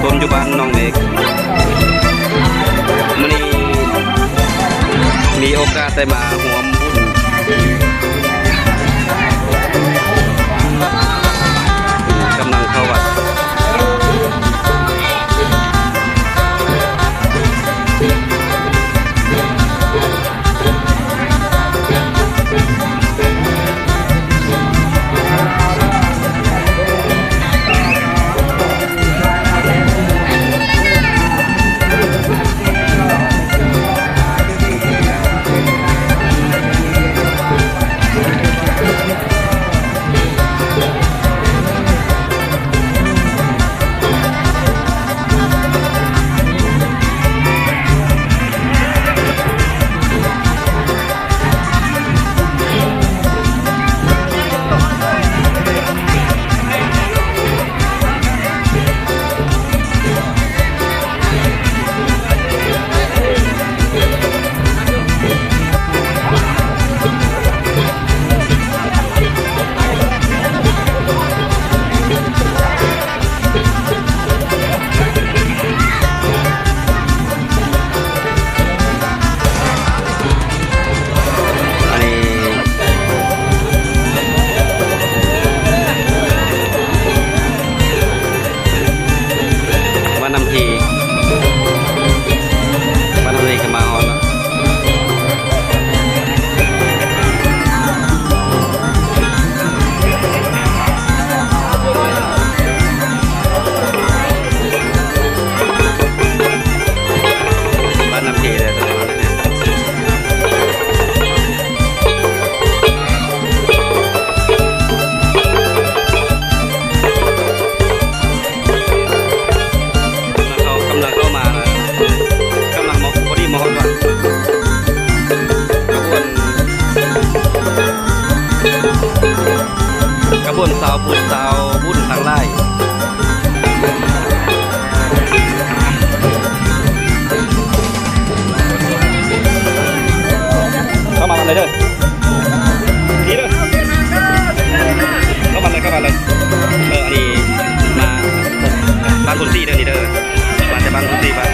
ຕົນຢູ່ບ້ານໜອງເມັກ. ມື້ນີ້ມີໂອກາດໄດ້ມາຮ່ວມບຸນ ກຳລັງເຂົ້າວັດ. ອັນນີ້ ບ້ານນ້ຳທີ ບ້ານນ້ຳທີກໍມາຮອດແລ້ວ. ບ້ານນ້ຳທີເດີ. ເຂົາກຳລັງເຂົ້າມານະ ກຳລັງມາ ພໍດີມາຮອດວັດ. ຂະບວນ ຂະບວນຊາວພຸດຊາວບຸນທັງຫຼາຍ. ເຂົ້າມາເລີຍເດີ ນີ້ເດີ ເຂົ້າມາເລີຍ ເຂົ້າມາເລີຍ. ເອີ ອັນນີ້ມາບ້ານພຸນສີ່ເດີ ນີ້ເດີ ມາແຕ່ບ້ານພຸນສີ່ ບ້ານ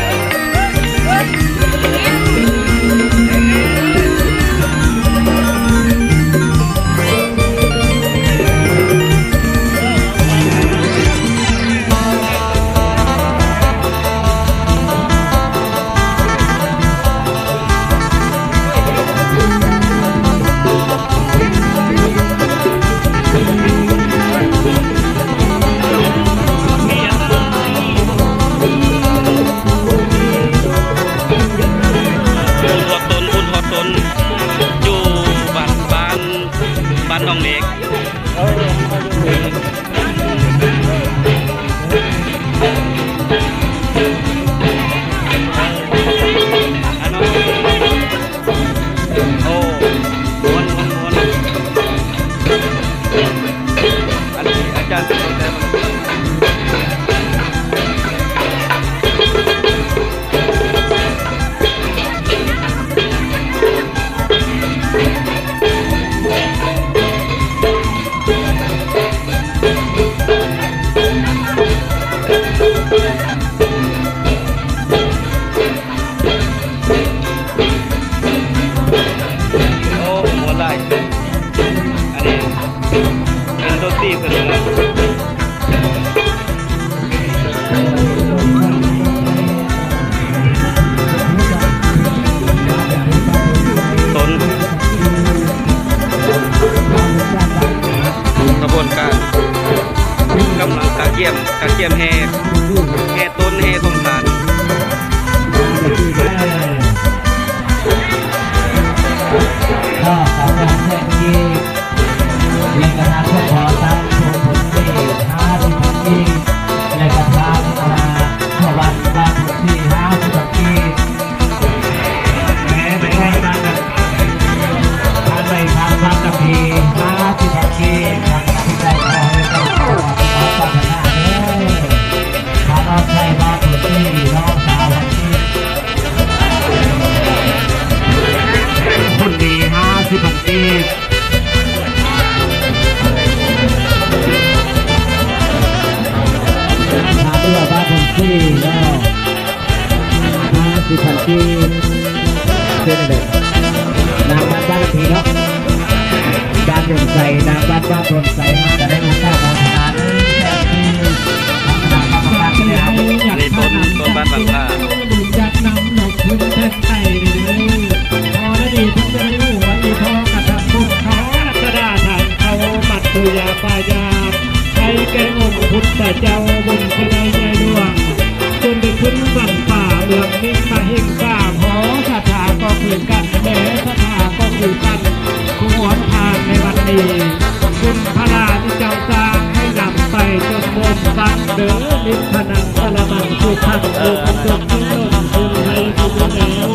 ຮອດຕົນ ຮອດຕົນ ຢູ່ບ້ານ ບ້ານ ບ້ານໜອງເມັກ. ໂອ້ ມ່ວນ ມ່ວນ ມ່ວນ ອັນນີ້ອາຈານເປັນຄົນແປ. ໂອ້ ມ່ວນຫຼາຍ ອັນນີ້ເປັນດົນຕີເພິ່ນເນາະ. ຕົນ ຂະບວນການກຳລັງກະກຽມ ກະກຽມແຫ່ ແຫ່ຕົນ ແຫ່ສົງການ. ກໍສຳລັບແຂກທີ່ ແລະກະທາງເຈົ້າຂອງທາງຜູ້ຄົນທີ່ຫ້າສິບພັນກີບ ແລະກະທາງ ອາ ສະຫວັນບ້ານຜູ້ທີ່ຫ້າສິບພັນກີບ ແມ່ນແມ່ນ ທ່ານໃດທາງບ້ານກັບທີ່ຫ້າສິບພັນກີບ ທາງເຈົ້າຂອງເຈົ້າຂອງປາຖະໜາເດີ. ທີ່ເປັນແບບນາງບ້ານບ້ານພີເນາະ ບ້ານດົນໄຊ ນາງບ້ານບ້ານດົນໄຊ ມາຈະໄດ້ມາສ້າງມາທານ ອັນນີ້ຕົ້ນ ຕົ້ນບ້ານບັງພາ ຈາກນຳນອກພື້ນແຜ່ນໄຕເດີ ພໍລະດີເພິ່ນຈະໄດ້ຮູ້ວ່າອີພໍ່ກະທຳບຸນ ເຂົາກະດາທາງເຂົ້າມັດຕຸຍາປາຍາ ໄດ້ແກ່ອົງພຸດທະເຈົ້າ ບຸນຊະໄນໃຫຍ່ຫຼວງ ຈົນໄດ້ຂຶ້ນສັນຟ້າເອື້ອມນິ້ນມາເຫັນກາ ພໍສະຖາກໍຄືກັນ ແມ່ສະຖາກໍຄືກັນ ຜູ້ຫວນທານໃນວັນນີ້ ບຸນພາລາທີ່ເຈົ້າສ້າງໃຫ້ນຳໄປຈົນເໝິດສັກເດີ ນິພພານັງປະລະມັງສຸຂັງ ເອີ ອັນຈົບທີ່ລົງທຶນໃຫ້ທີ່ແລ້ວ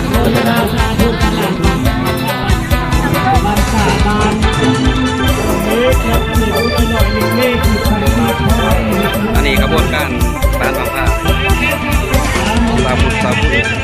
ໂມທະນາສາທຸກັນຫຼາຍ ອັນນີ້ຂະບວນການບ້ານບັງພາ ສາວບຸນ ສາວບຸນ.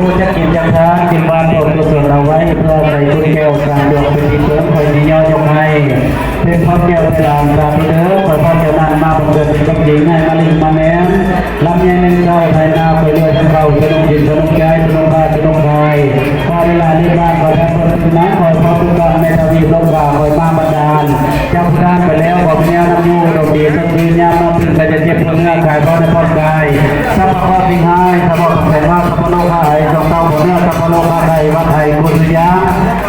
ຜູ້ຈັກກິນຈັກທານ ຈຶ່ງວາງຕົນກຸສົນເອົາໄວ້ ເພື່ອໃສ່ບຸນແກ້ວສ້າງດວງເປັນທີ່ເພິ່ງ ຂ້ອຍຊິຍໍຍົກໃຫ້ ເປັນພອນແກ້ວແກ່ຫຼານ ສາທຸເດີ ຂໍພອນແກ້ວນັ້ນມາບັງເກີດເປັນຄວາມຈິງ ໃຫ້ມາຫຼິ້ນມາແມ່ນ ລຳໃຫຍ່ແມ່ນເຈົ້າ ໄຖນາຂ້ອຍລວຍທັງເຂົ້າ ສະໜຸກກິນ ສະໜຸກໃຈ ສະໜຸກບ້ານ ສະໜຸກໄທ ຂໍເວລາເລີກບ້ານ ຂໍແທນເພິ່ນມາ ຂໍພອນທຸກທ່ານ ແມ່ທະວີລົງວ່າ ຂ້ອຍມາບັນດານ ເຈົ້າຜູ້ທ່ານໄປແລ້ວ ຂໍມີແນວນຳຢູ່ ດົງດີສົດຊື່ນ ຍາມນອນຕື່ນ ກະຈະເຈັບປວດເນື້ອ ກາຍພອນໃຫ້ຜ່ອນຄາຍ ສະເພາະເຄາະສິ່ງຮ້າຍ ສະເພາະກຳແພງຮ້າຍ ສະເພາະໂລກຮ້າຍ ສະເພາະເຕົ້າ ສະເພາະເນື້ອ ສະເພາະໂລກຮ້າຍ ໄຂ້ຫວັດໄຂ້ ກຸນຍາ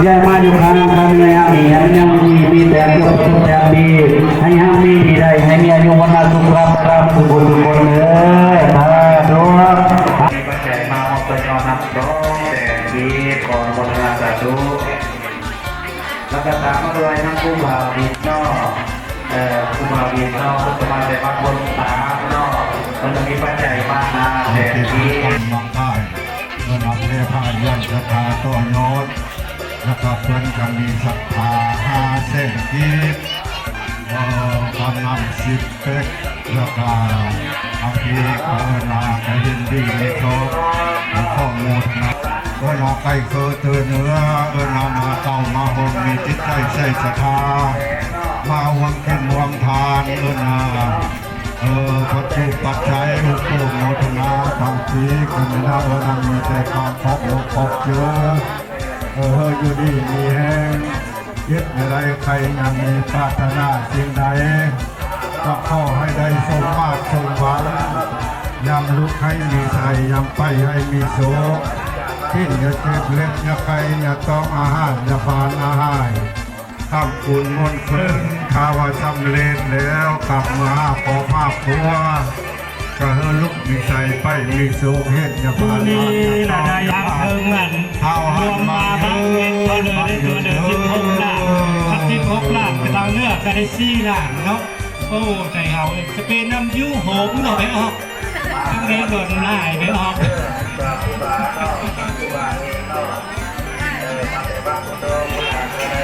ຢ່າໃຫ້ມາຢູ່ຂ້າງ ຂ້າງເນື້ອຍາກດີ ໃຫ້ມັນຍັງມີ ມີແຕ່ເກືອບປະສົບແຕ່ດີ ໃຫ້ຮັ່ງມີດີໄດ້ ໃຫ້ມີອາຍຸວັນນະສຸຂະພາບ ມັນສຸຂະສຸຂະເດີ ສາທຸ. ມີປັດໄຈມາມອບຕໍ່ຍອດນຳສອງແສນກີບ ຂໍອະນຸໂມທະນາສາທຸ ແລ້ວກໍຕາມມາດ້ວຍນຳຄູບາວິນເນາະ ເອີ ຄູບາວິນເນາະ ເພິ່ນກໍມາແຕ່ວັດໂພນສາມເນາະ ເພິ່ນກໍມີປັດໄຈມາຫ້າແສນກີບ ເປັນກຳລັງໃຈ ເພິ່ນນຳແຜ່ພາຍັນສັດທາຕໍ່ຍອດ ແລ້ວກໍເພິ່ນກໍມີສັດທາຫ້າແສນກີບ ເອີ ກຳນຳສິບ ເປັກ ແລ້ວກະທາງພີ້ເອີ້ນວ່າກະເຫັນດີມີໂຊກ ຂໍອະນຸໂມທະນາ ເອີ້ນວ່າໄກ່ເຄີເຕີເໜືອ ເອີ້ນວ່າມາເຕົ້າມາໂຮມມີຈິດໃຈໃສ່ສັດທາ ມາຮ່ວມກິນຮ່ວມທານ ເອີ້ນວ່າ ເອີ ປັດຈຸປັດໄຈ ອະນຸໂມທະນາທັງພີ້ ກະມີນາເອີ້ນວ່າມີແຕ່ຄວາມຂອບອົກຂອບໃຈ ເອີ ຢູ່ດີມີແຮງ ເຈັບແນວໃດໄຂ້ຫຍັງມີປາດຖະໜາສິ່ງໃດ ກໍຂໍໃຫ້ໄດ້ສົມໝາກສົມຫວັງ ຍາມລຸກໃຫ້ມີໄຊ ຍາມໄປໃຫ້ມີໂຊກ ກິນຢ່າເຈັບ ເລັບຢ່າໄຂ້ ຢ່າຕ້ອງອາຫານ ຢ່າບານອາຫານ ຄ້ຳຄູນມົນເຄິ່ງ ຖ້າວ່າສຳເລັດແລ້ວ ກັບມາຫາຄອບຫາຄົວ ກະເຮີລຸກມີໄຊໄປມີໂຊກ ເຮັດຫຍັງ ມື້ນີ້ລະໄດ້ຮັບເງິນລວມມາບັກເວັນເທົ່າເດີ ໄດ້ຕົວເດີສິບຫົກລ້ານ ສິບຫົກລ້ານ ກະເຕົາເນື້ອກະໄດ້ສີ່ລ້ານເນາະ. ໂອ້ ໃຈເຮົາເອີຍ ສະເປນນຳຢູ່ໂຮມກໍໄປອອກ ເຖິງໄດ້ເງິນຫຼາຍໄປອອກ ເອີ ມາແຕ່ບາງຄົນເດີ ຜູ້ຫຼານກໍໄດ້